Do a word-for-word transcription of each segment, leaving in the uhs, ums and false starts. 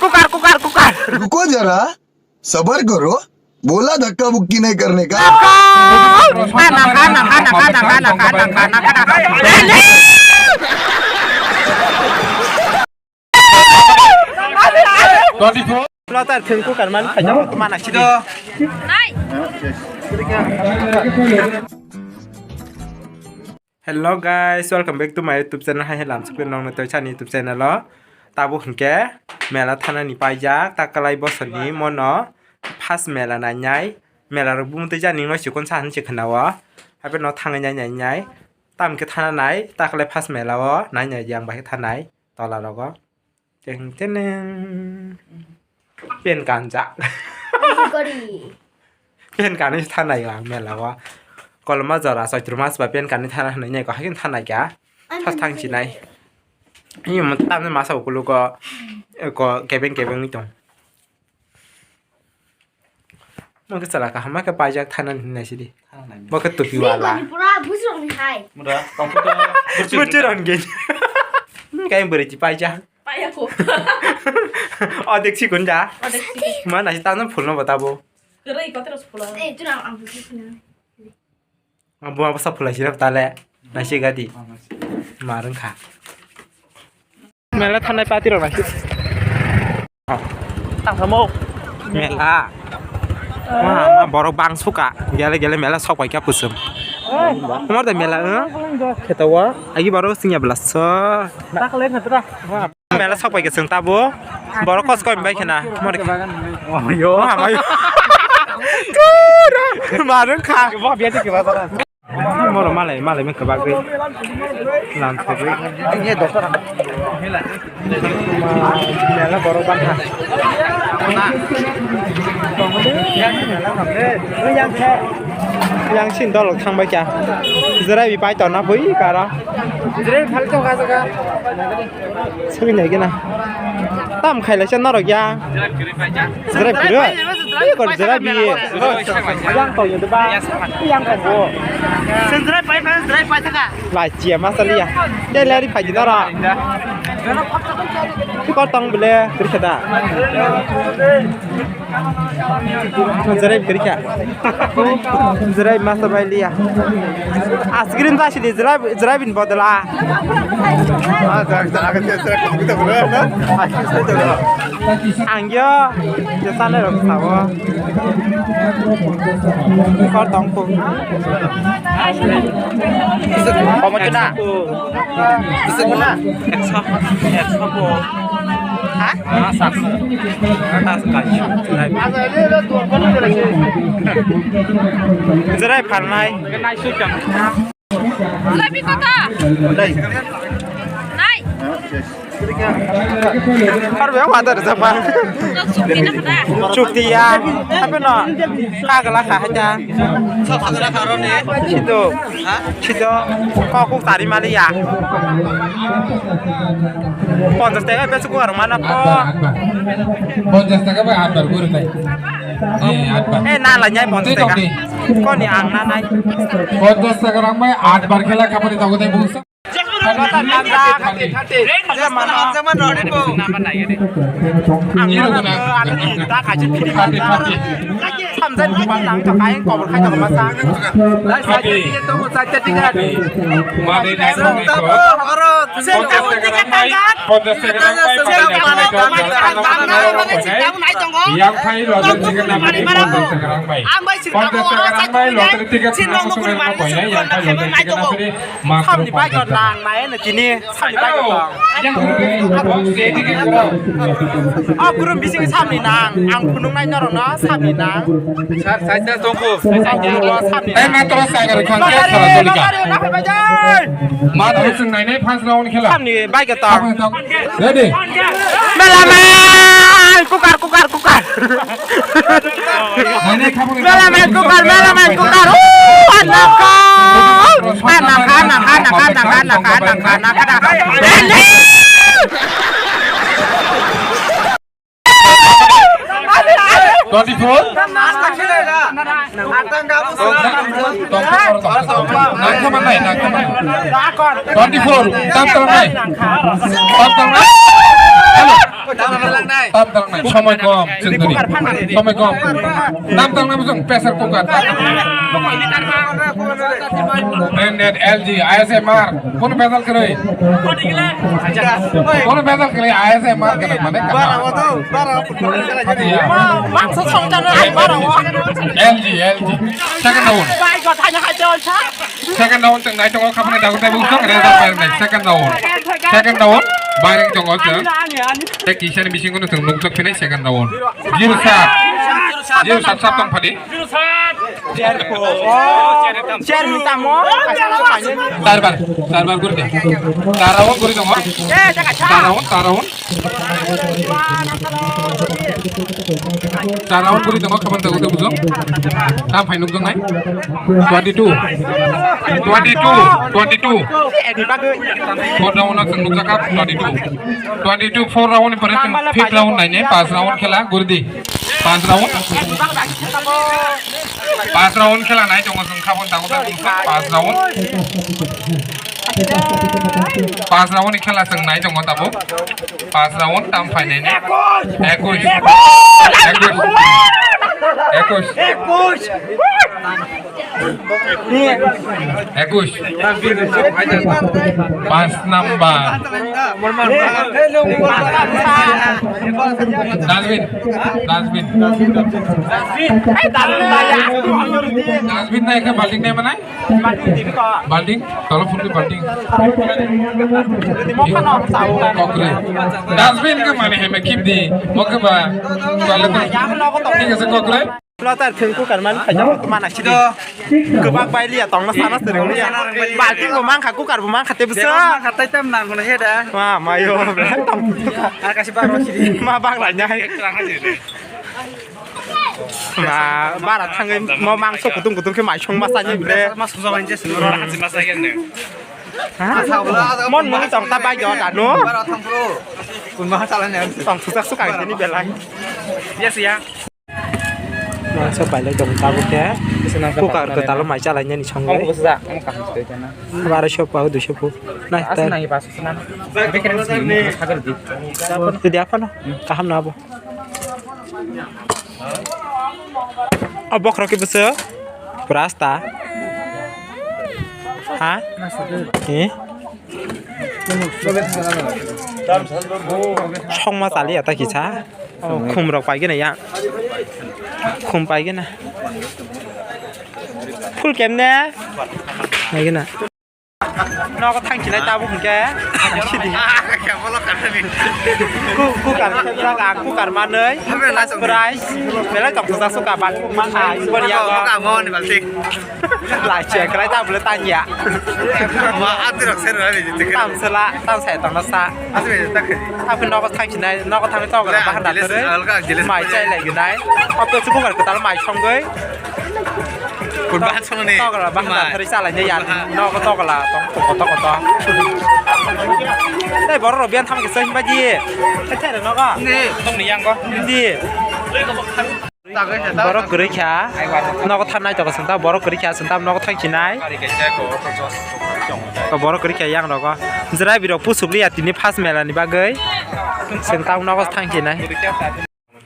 Kukar, kukar, kukar. रुको जरा, सबर करो। बोला धक्का मुक्की नहीं करने का। Twenty four. Lotar thengku karman khaja mana sidi. Hello guys, welcome back to my YouTube channel. Hai, hai, lamsukwi nongno toi sani YouTube channel o. Tabuk hinkhe mela thanani paijak, takalai bosorni mono first mela nainai. Mela rok bumutwi jani no sikon sa hinse khwnao. Hape no thangwi nai nai nai. Tam khe thana nai, takalai first mela o nai nai yang bai khe thanai. Tola rogo. Teng teneng. Pen kanjak. Pen kanwi thanai ang mela o. Kolma jora soitru mas ba pen kanwi thana hinwi nai ko hakin thanai kya. Thas thang sinai. Ini mo tamne masa ukulu ko, ko kebeng kebeng ni tong. Mo ke sala kaham ma ke paijak thanan hinai sidi. Mo ke tupi wala. Pura bujrok ni hai. Muda, tongkhu to burchi. Burchi ron ge. Kai beri ti paijak. Paya ko. Odek si kun ja. Odek si. Ma nasi tanam phulno batabo. Kerai kotero phula. Eh, tu na ang phulna. Abo abo sa phulai sirap tale. Nasi gadi. Marung kha. Mela thanai party rok nasi. Tang samo. Mela. Ma, ma borok bang suka. Gele gele mela sok bai kya pusum. Umar da mela, eh? Khetawa. Agi borok singya belas so. Takle khatra. Mela sok pai ke chwng tabo. Borok kos koi bai khena. Mori. Yo. Amayo. Turo. Marung kha. Bo biya te ke ba. Moro malai, malai me kebak ri. Lam se ri. Mela borok bang kha. Yang sin dol thang bai kya. Jerai bi pai to na bui kara. Jerai phal to ga ga. Sugui nai gana. Tam khai lai cha norok ya. Jerai kwrwi. Ei kor jerai bi. Yang to yo ba. Yang to bo. Jerai pai pai jerai pai thaka. Lai chia ma sali ya. Te leri phai di norok. Kor tong bele kwrwi kha da. Jerai kwrwi kha. Jerai masa bai liya. Ice cream ta sidi jerai, jerai bin bodol a. Ang yo jesa nai rok sao. Kor tong ko. Komo kena. Ekso, ekso bo. Ha? Ah, saksa. Atas kayu. Jerai phalnai. Jerai kota. Nai. Harbe water japa. Chukti na kota. Chukti ya. Apa no? Kagala kha haja. Sab sagala kha ro ne. Sido. Sido, kok kok tari mali ya. Ponchas taka besi kuar mana po. Ponchas taka bai atbar guru tai. Eh, atbar. Eh, na la nyai ponchas taka. Koni ang na nai. Ponchas taka rang bai atbar khela kapari tago tai bungsa. Kota tanda. Ang na na ang ta kaji kiri manja. Samjak ni nang to kain kobor khai to masa. Dai sa jadi itu masa jadi kan. Mari naik. Yang khai lo jadi tiket nama ini. Ponchas taka rang bai. Ponchas taka rang bai lottery tiket. Sinong nukuri mari. Yang khai lottery tiket nama ini. Samni bai ko nang nai na tini samni bai ko tong. O guru bising samni nang ang phunung nai norok no samni nang. Sir, saita tongko. Samni nang. Eh, matro sagar khang ke sara jolika. Matro sing nai nai fans round khela. Samni bai ko tong. Ready? Melaman! Kukar, kukar, kukar! Melaman, kukar, melaman, kukar! Uh, anak kau! Anak, anak, anak, anak, anak, anak, anak, anak, anak. Twenty four. Nangkhaman nai, nangkhaman. Twenty four. Tam tam nai. Tam tam nai. Hello. Tam tangnai, somoi kom, chwng toni. Somoi kom. Tam tangnai bujung, pressure cooker. Branded L G, I S M R. Kono bejal kwrwi. Kono bejal kwrwi, I S M R kwrwi, mane kwrwi. Bara o to, bara o football khela jani. Mangsa songchano hai bara o. L G, L G. Second round. Bai go thanya hai chol cha. Second round chwng nai tongo, khapna dago tei bujung, result bai nai. Second round. Second round. Bai ring tongo chwng. Ani, ani, ani. Tei kisani bisingo no chwng nukjak phinai second round. Zero sat. Zero sat sat tong phadi. Chair ni tamo. Tarbar, tarbar guri de. Taraon guri tongo. Taraon, taraon. Taraon guri tongo, kapan tago de bujung. Tam phai nukjak nai. Twenty two. Twenty two. Twenty two. Four round no chwng nukjak kha, twenty two. Twenty two, four round ni pore chwng fifth round nai ne, pas round khela guri di. Pas round. Pas round khela nai tongo chwng khabon tango ta bujung. Pas round. Pas round ni khela chwng nai tongo tabo. Pas round tam phainai ni. Ekush. Ekush. Ekush. Ekush. Pas number. Dustbin. Dustbin. Dustbin nai khe balting nai manai. Balting, tolo phunukdi balting. Kokre. Dustbin ke mane heme kip di. Oke ba. Toilet. Thik ase kokre. Lotar thengku karman khaja mana sidi. Kebak bai liya tongna sana sereng liya. Balting bo mangkha, kukar bo mangkha te bisa. Khatai tam nang kono heda. Ma mayo. Ar kasi baro sidi. Ma bang lai nyai. Ma, bara thangwi mo mangso kutung kutung khe mai song ma sani ble. Ma sujak lainje sini. Hasi ma sagen ne. Ha? Mon muni tong ta bai jo da no. Bara thang pro. Kun ma chala ne. Tong sujak sukang sini belai. Yes ya. Mangso pailai tong tabuk khe. Kukar kwtal mai chalai nani songo. Omo bwsa, omo kaham se kena. Bara sio pau dui sio pau. Nai ta. Asna nai bas sna. Bekereng sini sagar di. Jadi apa no? Kaham na abo. O bokhorok khe bwswk? Pura asta. Ha? Eh? Songma chaliya ta kisa. O khum rok paigena ya. Khum paigena. Full camp ne? Paigena. Nogo thangchinai tabuk hwnkhe. Sidi. Ku-, kukar khejak ang, kukar manwi. First prize. Belai tongthokjak suka, bak mangkha, boriya go. Lai chekrai tabule tanya. Tamsela, tamsai tongna sa. Tapi nogo thangchinai, nogo thangwi tokla bahar na thari. Mai chai lai ginai. Oto su kukar kwtal mai songwi. Kurban songni. Tokla bahar thari chalai ya. Nogo tokla tong koto koto. Tei borok rok biyan thang kisa himba di. Tei nogo. Tongni yang go. Di. Borok kwrwi kha. Nogo thanai tokla santa borok kwrwi kha santa nogo thang chinai. Borok kwrwi kha yang rogo. Jwrai birok pusuk liya tini first mela ni bagwi. Santa nogo thang chinai.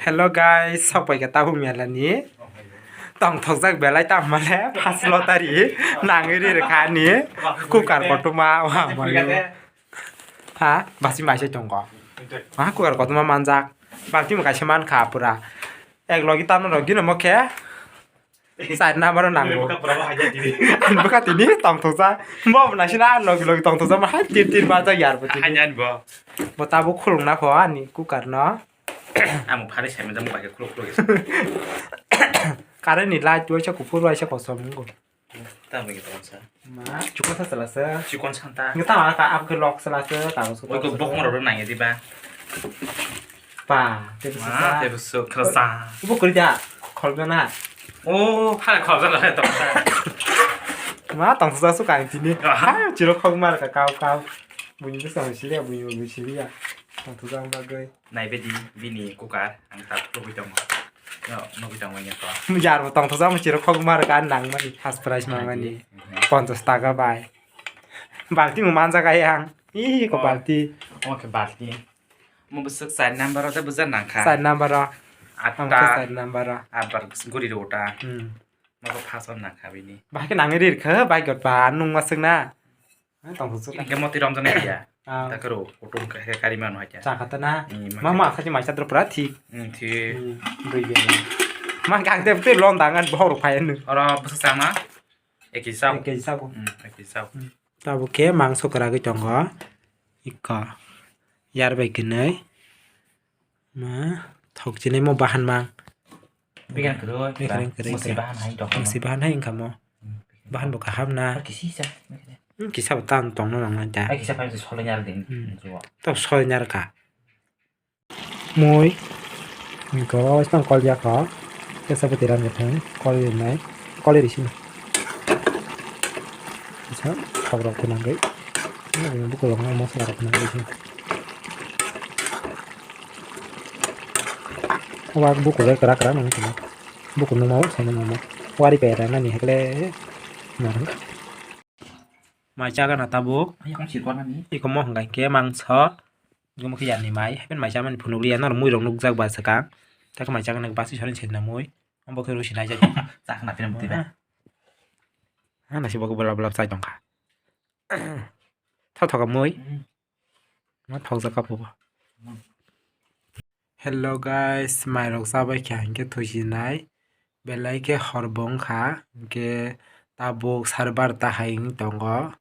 Hello guys, sok pai kha tabuk mela ni. Tongthokjak belai tamo le first lottery nangwi ri rwkha ani kukar kotorma wa mayo. Ha, basi mai se tongo. Ha, kukar kotorma manjak. Balti mo kaisa mankha pura. Ek logi tamo logi no mo khe. Side na baro nango. Ani bwkha tini tongthokjak. Bo bo naisina logi logi tongthokjak ma hai tir tir manjak yar bo tini. Bo tabuk khulung na kho ani kukar no. Amo phari sai manjak mo bai khe khuluk khuluk. Current ni light waisa kuphur waisa kosom wngkho. Tamo khe tong sa. Ma chukon sa chala sa. Chukon santa. Ngi tamo ka ap khe lok chala sa tamo sa. Oi ko bok moro ro nang di ba. Pa, tebso sa. Tebso khala sa. Bo kori da. Khol na. O, ha khol na tong sa. Ma tong sa su kang tini. Ha chiro khok mar ka kau kau. Buini bwskango siriya, buini bo siriya. Tongthokjak bagwi. Naibe di, bini kukar, ang tak nugwi tongo. No, nugwi tongo ya to. Jar bo tongthokjak, mo chiro khok mar ka nang mani, first prize ma mani. Naibe. Ponchas taka bai. Balti mo manjak ai ang. Ih, ko balti. Omo khe balti. Mo bwswk char number o tei bwswk nangkha. Char number o. Atta. Ang khe char number o. Abar guri rw ta. Hmm. Mo bo first o nangkha bini. Bahai khe nangwi rir kha, bahai khe ba nung ma swk na. Hai tong su. Hingke moti romjak nai ya. Ah. Ta karo, kutung khe kari mano hai khe. Cha kha ta na. Hmm, ma ma khe. Sa chi mai sa dro pra thik. Hmm, thik. Hmm, dui ya. Ma gang te te lon dangan bohor phai nu. Oro bwswk chang na? Ek kg sabo. Ek kg sabo. Hmm, ek kg sabo. Hmm. Tabuk khe mangso kwragwi tongo. Ikko. Yar bai kwnwi. Ma thok chinai mo bahan mang. Bekereng kwrwi. Bekereng kwrwi. Mwswi bahan hai tong. Mwswi bahan hai wngkha mo. Hmm. Bahan bo kaham na. Kisi sa. Hmm, kisa bo tan tong no nang nai ta. Ai kisa pai solai nyar ding. Hmm. Tabuk solai nyar kha. Mui. Iko, isang kol ya ko. Kesa pati ram ya thang. Kol ya nai. Kol ya risi. Isa, khok rok khuna gai. Ini buku rok nang mosla rok khuna gai. Wak buku le kra kra nang khuna. Buku nung mau, sai nung mau. Wari pera nani hekle. Nang. Mai chaga na tabuk. Ayang sirkon nani. Iko mo hwnka khe mangso. Iko mo khe yani mai. Hapen mai chamani phunuk liya nor mui rok nukjak ba swkang. Takhe mai chaga na basi sorin sirna mui. Ambo khe rusi naijak. Chakna pina buti ba. Ha, nasi bo khe belap belap chai tongkha. Tho thoka mui. Hmm. Ma thokjak ka phubo. Hmm. Hello guys, mairok chabai kha hinkhe thusinai, belai khe hor bo wngkha, hinkhe tabuk sar barta hai wng tongo.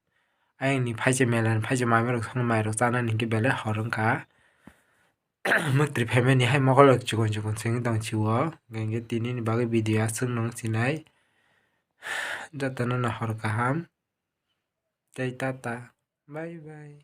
Ayangni phaicha mela ni phaicha mamirok songni mairok chanani hinkhe belai hor wngkha. Mwtri phaimani hai mokol rok chikon chikon se wng tong chio, hinkhe tini ni bagwi video aswk no wng sinai. Jotono no hor kaham tei tata, bye bye.